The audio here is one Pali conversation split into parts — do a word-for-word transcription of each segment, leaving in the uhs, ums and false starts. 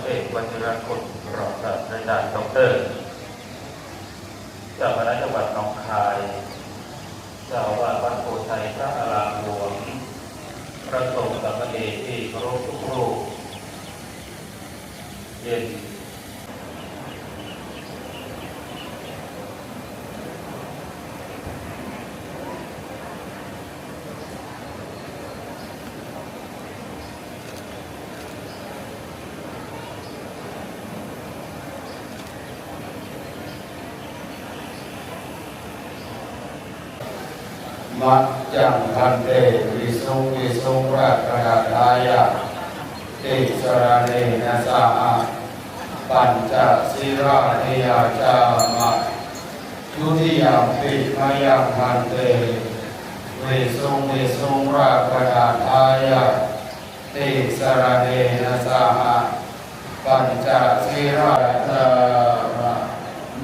เอกวชิรกุล รองศาสตราจารย์ด็อกเตอร์ เจ้าคณะจังหวัดหนองคาย เจ้าอาวาสวัดโพไซพระอารามหลวง พระสงฆ์สามเณรที่เคารพทุกรูป เย็น Majjhaṃ bhante visuṃ visuṃ rakkhaṇatthāya tisaraṇena saha pañca sīlāni yācāma. Dutiyampi mayaṃ bhante visuṃ visuṃ rakkhaṇatthāya tisaraṇena saha pañca sīlāni yācāma.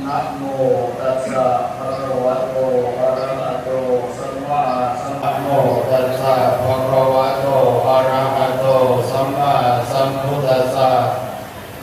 Namo tassa bhagavato arahato sammāsambuddhassa. Namo tassa bhagavato arahato sammāsambuddhassa.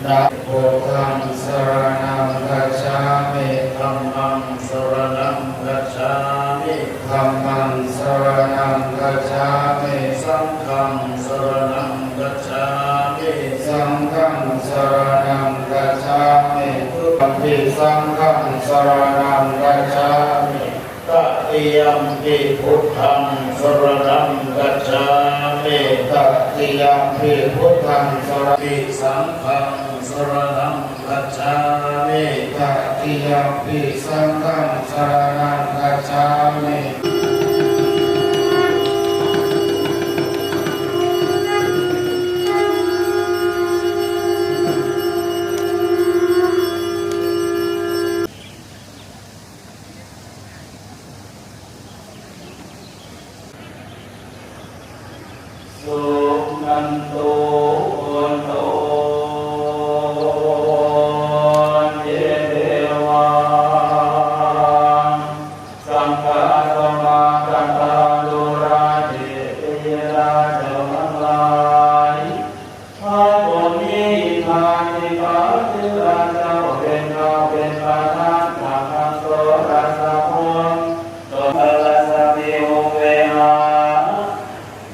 Na- Buddhaṃ saraṇaṃ gacchāmi. Dhammaṃ saraṇaṃ gacchāmi. Dhammaṃ saraṇaṃ gacchāmi. Saṅghaṃ saraṇaṃ gacchāmi. Saṅghaṃ saraṇaṃ gacchāmi. Dutiyampi saṅghaṃ saraṇaṃ gacchāmi. Tatiyampi buddhaṃ saraṇaṃ gacchāmi. Tatiyampi buddhaṃ saraṇaṃ gacchāmi. Saṅghaṃ saraṇaṃ gacchāmi. Tatiyampi saṅghaṃ saraṇaṃ gacchāmi. Suṇantu bhonto ye devā saṅghassamāgatā, dūradeveyyānañca yaṃ พระผู้มีพระภาคที่ข้าพเจ้าเป็นเจ้าเป็นประธาน จากนางโสรสวงศ์ โสรสมีวงศ์เวหา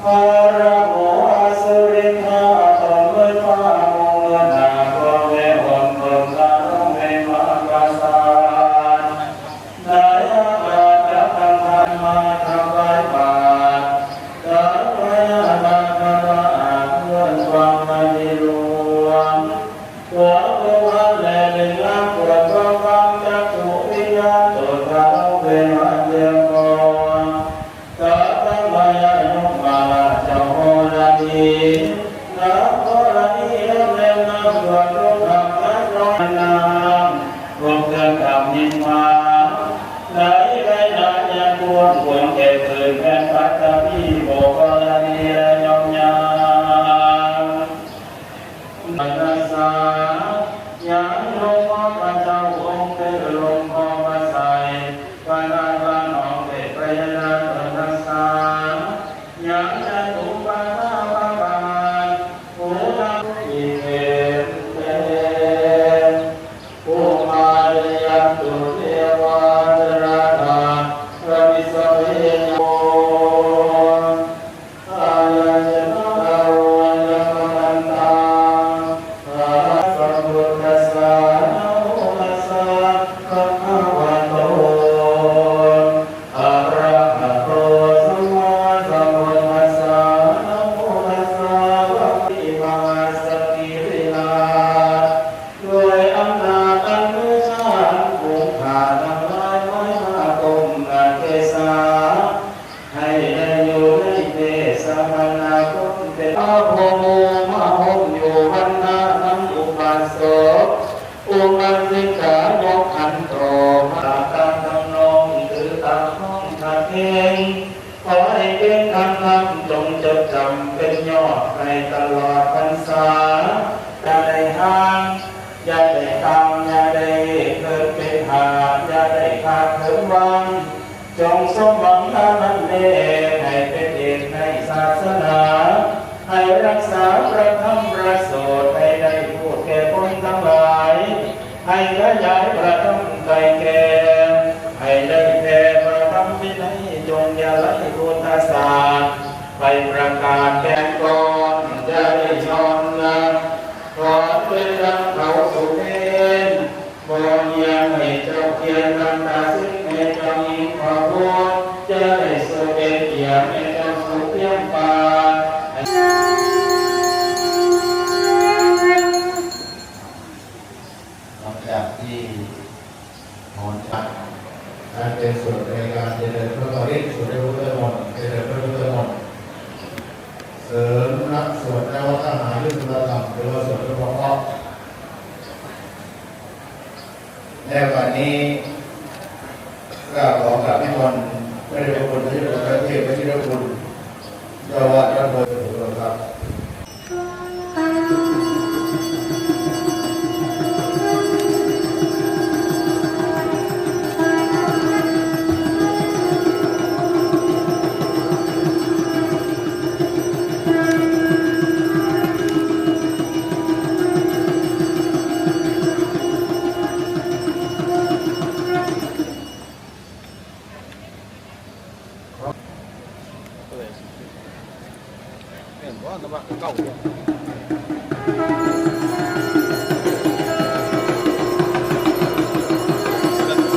พระราหูอสุรินทรา ต้นไม้ฟ้ามุงเงิน นาคพรหมเวหงส์ ต้นกระดองเวหาปราสาท ได้รับการทำทานมาถวายบาตร ถวายอาราธนาเพื่อความปฏิรวม ขอพระและเร่งรักเกิดความจักขุวิญญาณ โสตะเวหาเจโก สัพพะมายานุมาราชโหราดี นางธรณี และแม่นางเกิดลูกหลับและนอนน้ำ พวกเธอกลับนิพพาน ในเวลายังควรควรแก่คืนแผ่นปัตตภี โมกขลาดี และย่อมยัง นัสสะ ยังหลวงพ่อพระเจ้าองค์เทพลมพอพระไทย พระนาคพระนองเทพพญานาคนัสสะ ยังจตุปัฏฐาภะคะ ภูตะอิเม Pumādayantu devā jalathalavisame yakkhā yajnakā yamakattā sambuddhassa แก่คนทั้งหลาย ให้ขยายพระธรรมไตรแก่ ให้ได้แผ่พระธรรมวินัย จงอย่าไร้พุทธศาสตร์ ไปประกาศแก่ก่อน จะได้น้อมนำ ขอเป็นดังเขาสุเทน บนยังให้เจ้าเพียงคำตัดสินในเจ้าหญิงพระพุทธ จะได้ทรงเป็นเกียรติให้เจ้าสุเพียงปาน หลังจากที่ถอนจาก การเป็นส่วนในการเจริญพระปริตร สวดพระพุทธมนต์ เจริญพระพุทธมนต์ เสริมนักสวดนวคหายุตธรรม หรือว่าสวดพระเคราะห์ และวันนี้กราบขอกราบนิมนต์พระเดชพระคุณพระเจ้าพระเทพวชิรคุณ เจ้าวัดวัดโพธิ์สุขครับ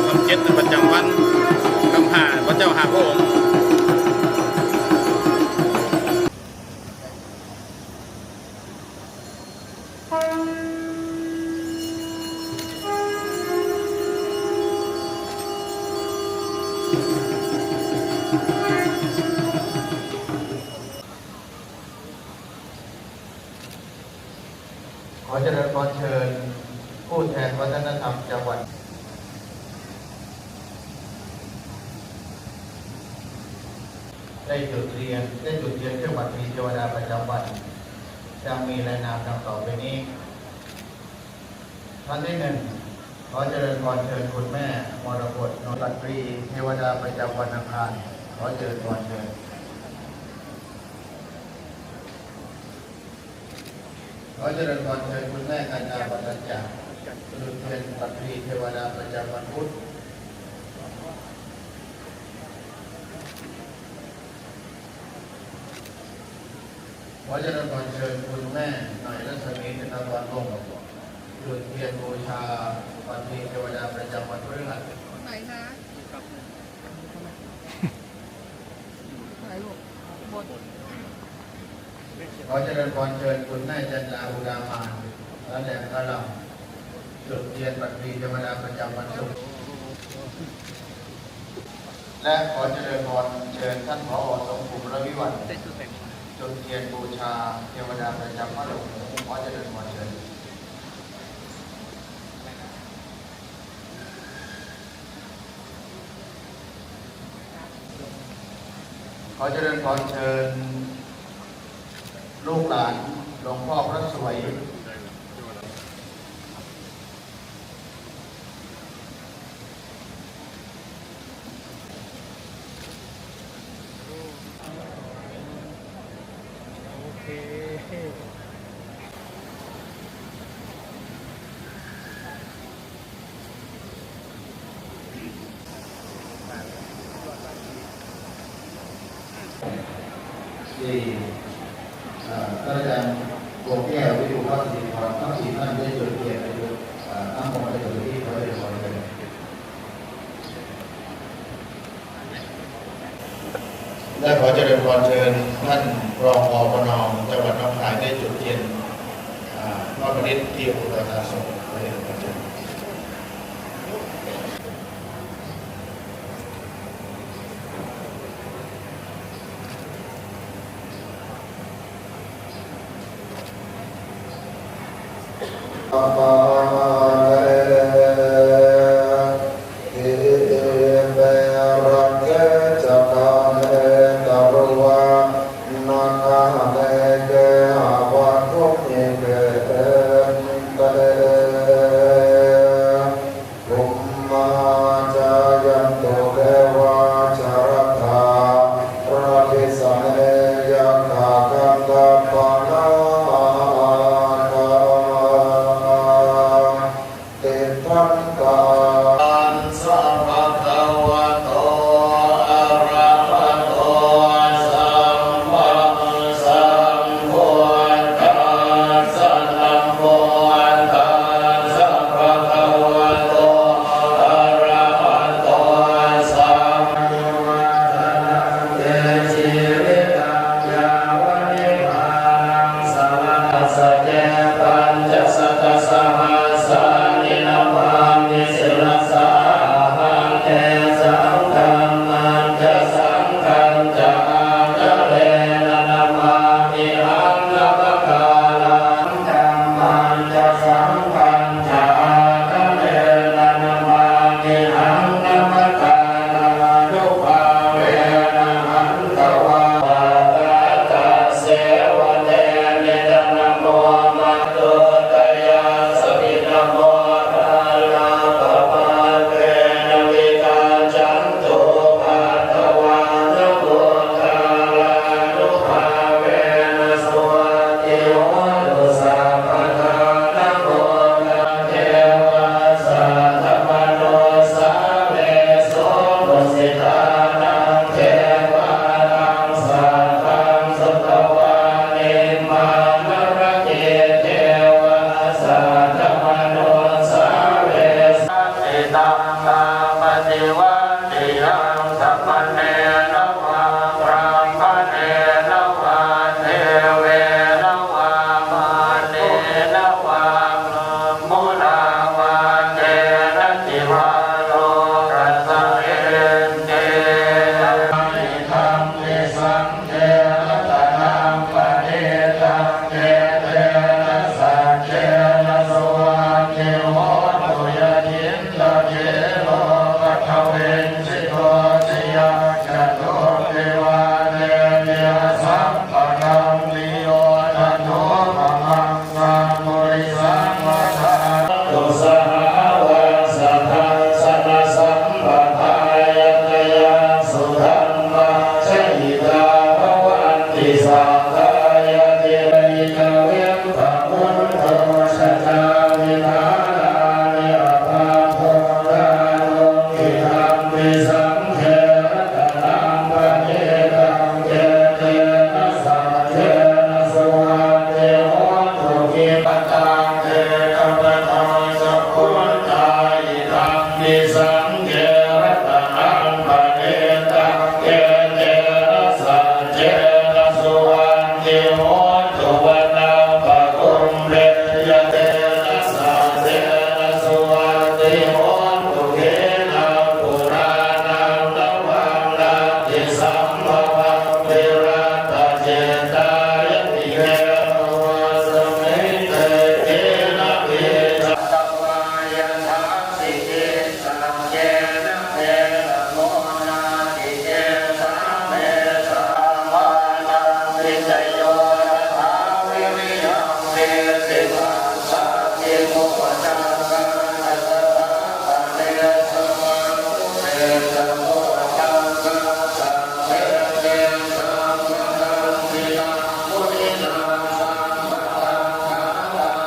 คำเจ็ดประจำวัน คำห้าพระเจ้าห้าพระองค์ ขอเจริญพรเชิญผู้แทนวัฒนธรรมจังหวัด ได้จุดเทียน ได้จุดเทียนเครื่องหมายเทวดาประจำวัน ดังมีรายนามดังต่อไปนี้ ท่านที่หนึ่ง ขอเจริญพรเชิญคุณแม่มรกต นนท์ ปัตตรี เทวดาประจำวันอังคาร ขอเจริญพรเชิญ ขอเจริญพรเชิญคุณแม่กัญญา ปัตตจา จุดเทียนปัตตรี เทวดาประจำวันพุธ ขอเจริญพรเชิญคุณแม่หน่อย รัศมี ธนกรวงศ์ จุดเทียนบูชาปัตตรีเทวดาประจำวันพฤหัส ไหนคะ ไหนลูก บน ขอเจริญพรเชิญคุณแม่จันดา อุดามาน และแดงกะหล่ำ จุดเทียนปัตตรีเทวดาประจำวันศุกร์ และขอเจริญพรเชิญท่าน ผอ สมภูมิ รวิวัฒน์ จุดเทียนบูชาเทวดาประจำพระโรงหมู ขอเจริญพรเชิญ ขอเจริญพรเชิญลูกหลานหลวงพ่อพระสวย โอเค ที่ เอ่อ ท่านอาจารย์ ดวงแก้ว วิทูลสิริพร ทั้งสี่ท่านได้จุดเทียน เอ่อ ทั้งหมดได้จุดที่เขาได้ขอเชิญ และขอเจริญพรเชิญท่านรอง อปน จังหวัดหนองคาย ได้จุดเทียน อ่า ทอดพระเนตรที่องค์พระธาตุสงฆ์ ขอเจริญพรเชิญ Dīpe raṭṭhe ca gāme taruvanagahane gehavatthumhi khette, bhummā cāyantu devā jalathalavisame yakkhagandhabbanāgā. Saṅghañca ādarena namāmihaṃ, namakārānubhāvena hantvā pāpakā. Tasseva tenidha namo ma- Tayasmiṃ namo dānapamattena vigacchantu upaddavā. Namakārānubhāvena suvatthi hotu sabbadā. Namo devā saddamanussāvesuṃ. Tusitā naṃ devānaṃ saddaṃ sutvā nimmānaratī devā saddamanussāvesuṃ. Sitaṃ appaṭivattiyaṃ samaṇena vā brāhmaṇena vā devena vā mārena vā brahmunā vā kenaci vā lokasminti. Idampi saṅghe ratanaṃ paṇītaṃ, etena saccena suvatthi hotu. Yadi Khīlopathaviṃ sito siyā catubbhi vātebhi asampakampiyo, tathūpamaṃ sappurisaṃ